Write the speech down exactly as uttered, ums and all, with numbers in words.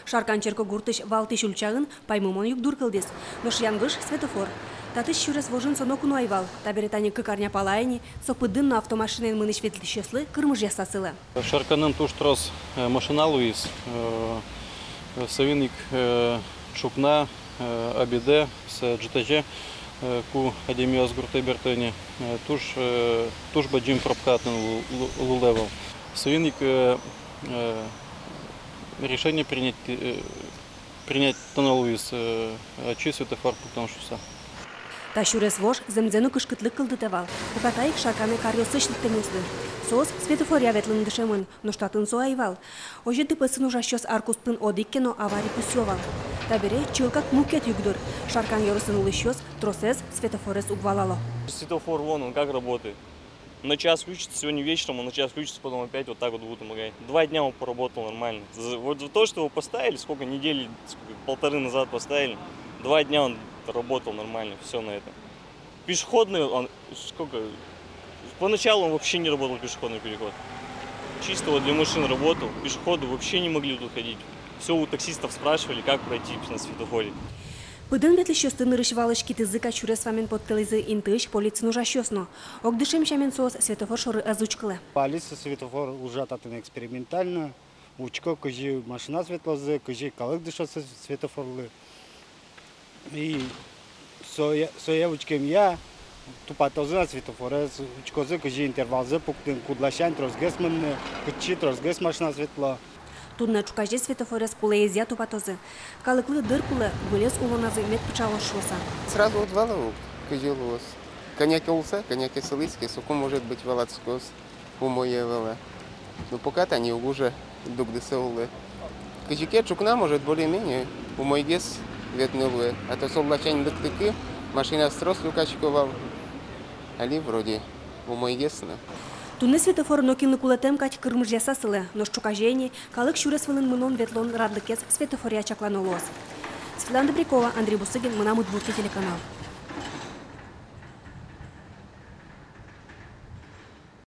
Шаркан черкогуртысь валтӥсь ульчаын паймымон югдур кылдӥз, нош янгыш светофор. Татысь сюрес вожын со ноку но ӧй вал. Табере тани кык арня пала ини, со пыдын но автомашинаен мынӥсь ветлӥсьёслы кырмыжъяса сылэ. Шарканын туж трос, э, машина луиз, э, э, соин ик, э, ӵукна, э, обедэ, с ӝытазе, э, ку адямиос гуртэ бертыны, э, туж, э, туж бадӟым пробка отын лу-, лу-, луылэ вал. Соин ик, э, э, решение принять, э, принять тано луиз, э, ачиз светофор пуктон шуыса. Та сюрес вож зэмзэ но кышкытлык кылдытэ вал. Уката ик Шарканэ каръёсысь лыктэмъёслы. Соос светофоръя ветлыны дышемын, нош татын со ӧй вал. Озьы ДПСын ужасьёс ар куспын одӥг ке но аварий пусъё вал. Табере чылкак мукет югдур. Шаркан ёросын улӥсьёс тросэз светофорез уг валало. Светофор вон, он как работает? На час включится, сегодня вечером он на час включится, потом опять вот так вот будет мигать. Два дня он поработал нормально. За, вот за то, что его поставили, сколько недель, сколько, полторы назад поставили, два дня он работал нормально, все на это. Пешеходный, он, сколько, поначалу он вообще не работал, пешеходный переход. Чисто вот для машин работал, пешеходы вообще не могли тут ходить. Все у таксистов спрашивали, как пройти на светофоре. Пыдын ветлӥсьёсты нырысь-валысь китызы кадь сюрес вамен поттылӥзы интыысь полициын ужасьёс но. Огдышем сямен соос светофор шоры ӧз учкылэ. Полиция светофор ужа татын экспериментально. Учко, кызьы машинаос ветлозы, кызьы калык дышоз светофорлы. И сое, сое учкемъя тупатозы на светофорез, учкозы, кызьы интервалзэ пуктыны, кудласянь тросгес мыныны, кытчы тросгес машинаос ветло. Туннэ ӵуказе светофорез кулэезъя тупатозы. Калыклы дыр кулэ, вылез улоназы мед пыӵалоз шуыса. Сразу уд вала ук, кызьы луоз. Кӧня ке улса, кӧня ке сылӥз ке, соку, может быть, валатскоз, умой-а, вала. Ну, пока тани уг ужа, дугдыса улэ. Кызьы ке ӵукна, может, более-менее умойгес ветлыны луэ. А то солласянь лыктӥ ке, машинаос трос люкасько вал. Али вроде умойгес но. Туннэ светофор нокинлы кулэтэм кадь кырмыжъяса сылэ, нош ӵуказе ини калык сюрес вылын мынон-ветлон радлыкез светофоръя чаклано луоз. Светлана Добрякова, Андрей Бусыгин, «Мынам Удмуртие» телеканал.